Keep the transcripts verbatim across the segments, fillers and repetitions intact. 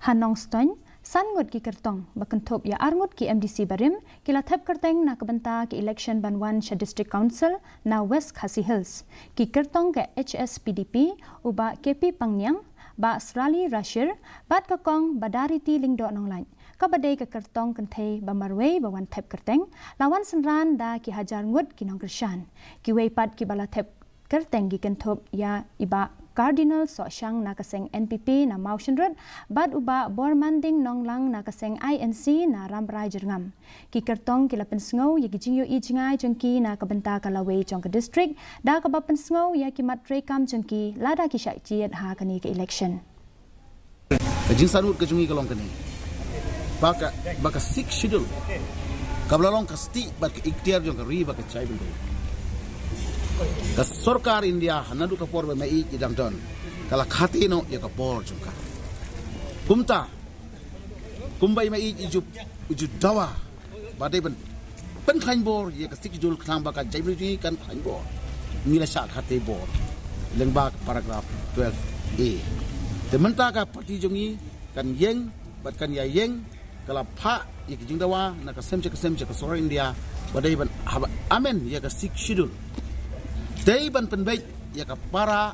Ha Nongstoiñ, san ngut ki kyrtong ba kynthup ïa ar ngut ki M D C barim ki la thep kyrteng na ka bynta ki election ban wan sha District Council na West Khasi Hills. Ki kyrtong ka H S P D P, u Bah K P Pangniang, Bah Srali Rashir, bad ka Kong Badariti Lyngdoh Nonglait, kaba dei ka kyrtong kynthei ba marwei ba wan thep kyrteng, la wan synran da ki hajar ngut ki nongkyrshan. Kiwei pat kiba la thep kyrteng ki kynthup ïa i Bah Cardinal Sohshang na ka seng N P P na Mawshynrut, bad u Bah Bormanding Nonglang na ka seng I N C na Rambrai Jyrngam. Ki kyrtong ki la pynsngew ïa ki jingïohi jngai jong ki na ka bynta ka lawei jong ka district, da kaba pynsngew ïa ki mat treikam jong ki lada ki shah jied ha kane ka election. Ka jingsanut ka jong ngi ka long kane. Ba ka, ba ka Sixth Schedule, kaba la long ka stieh bad ka iktiar jong ka ri bad ka jaitbynriew, ka sorkar India, ha naduh ka por ba Maieit i dang don, ka la khate noh ïa ka bor jong ka. Kumta, kumba i Maieit i ju, i ju dawa ba dei ban pynkhlaiñ bor ïa ka Sixth Schedule, khnang ba ka jaitbynriew kan khlaiñ bor. Ngi la shah khate bor lyngba ka paragraph twelve A. Te mynta ka party jong ngi kan ïeng bad kan ïa ïeng, ka la phah ïa ka jingdawa na ka sem sha ka sem sha ka sorkar India, ba dei ban, haba amend ïa ka Sixth Schedule, dei ban pynbeit ïa ka para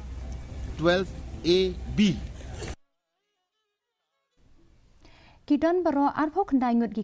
twelve A B. Ki don baroh arphew khyndai ngut ki